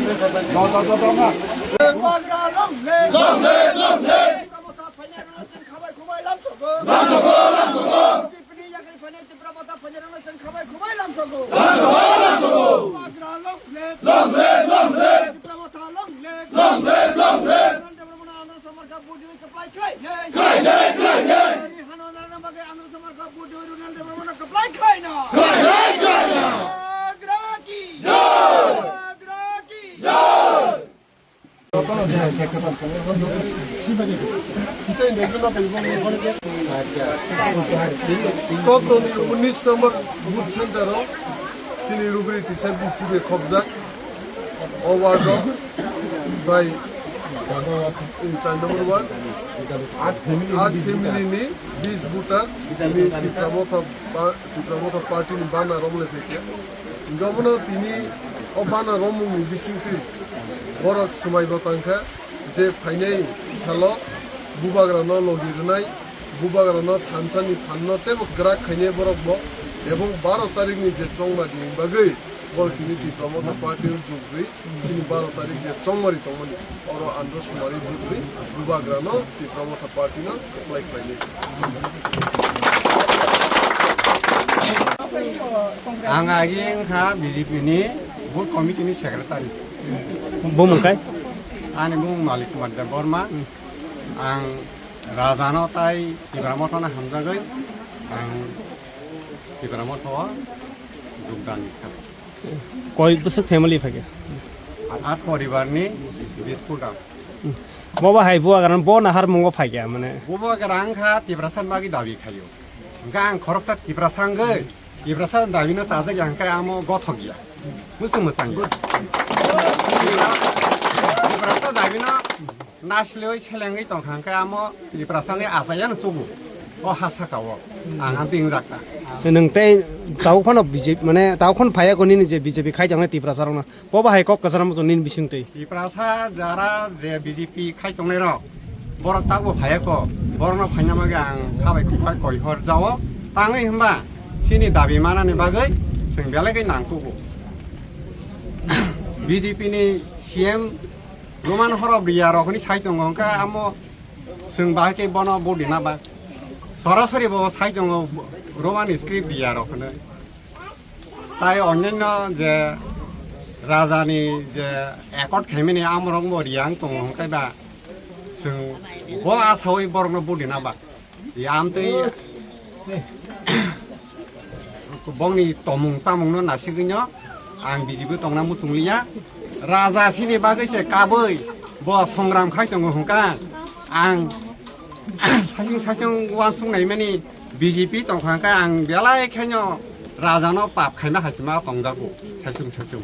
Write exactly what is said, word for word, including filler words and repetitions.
Bubagra long live! Long live, long live! Tipra Motha phainai rwna chwng khabai khubai lamsogo. Lamsogo, lamsogo! Tipini yakri phainai Tipra Motha phainai rwna chwng khabai khubai lamsogo. Lamsogo, lamsogo! Bubagra long live! Long live, long live! Tipra Motha long live! Long live, long live! Nandebra mona andro samar ka budi Khlai, khlai, khlai. Khlai, khlai, khlai, khlai. Ani hano narwkna bagwi ang samar kha bujo rwna de bono khlai, khlai na. Khlai, khlai, khlai na. Bubagra ki. Jai. Bubagra ki. Jai. Chotto ni unis number booth center o chini rubri tisa B C B khobjak. O ward o prai, in side number one, at family ni bis voter, tini Tipra Motha pa-, Tipra Motha party ni bana romle phaikha. Hingke omono tini o bana romung ni bisingtwi borok swmai bo tangkha je phainai salo bubagra no logi rwnai, bubagra no thansa ni phan no tebo kwrak khainai borok bo, ebong baro tarik ni je chongma ni bagwi borok tini Tipra Motha party o jug rwi. Chini baro tarik je chongmari tongmani, oro andro sumari butwi bubagrano Tipra Motha Party no apply khlainai. Ang agi wngkha B J P ni booth committee ni secretary. Bumung kai? Ani bumung Malik Kumar Debbarma. Ang Rajano tai Tipra Motha no hamjagwi ang Tipra Motha o jogdan kha. Koi bwswk family phaikha? At poribar ni bis kuda. Bo ba hai bubagra no bo nahar mungo phaikha mane. Bubagra wngkha Tiprasa ni bagwi dabi khaio. Hingkhe ang khoroksa Tiprasa wngwi Tiprasa dabi no chajak ya hingkhe amo gothok ya. Bwswk mwchang ya. Tiprasa dabi no Nasiloi selengwi tongkha hwnkhe amo Tiprasani achaiya no chubu. O ha saka o ang amping jakha. Nwng tei tabuk phano B J P mane tabuk phano phaiya ko nini je B J P khai tongnai Tiprasa rokno. Bo bahai kok kwcharo muchung nini bisingtwi. Tiprasa jara je B J P khai tongnai rok borok tabuk phaiya ko borokno phaina bagwi ang khabai khukbai koi hor jao tangwi hwnba chini dabi manani bagwi chwng belai khe nangkugo. B J P ni C M Roman horok riya rok hwnwi sai tongo, hwnkhe amo chwng bahai khe bono vote rina ba. Sorasori bo sai tongo Roman script riya rok hwnwi. Tai onyaino je rajani je accord khaimani amorok bo riya wng tongo, hwnkhe ba chwng bo asawi borokno vote rina ba. Yam tei bongni tomung chamungno nasigwino ang B J P tongna muchungliya. Raja sini bagwi se kabwi bo songram khai tongo hwnkha. Ang sachung sachung uansuk naimani B J P tongkha hwnkha ang belai khaino rajano pap khaima hachima tongjago sachung sachung.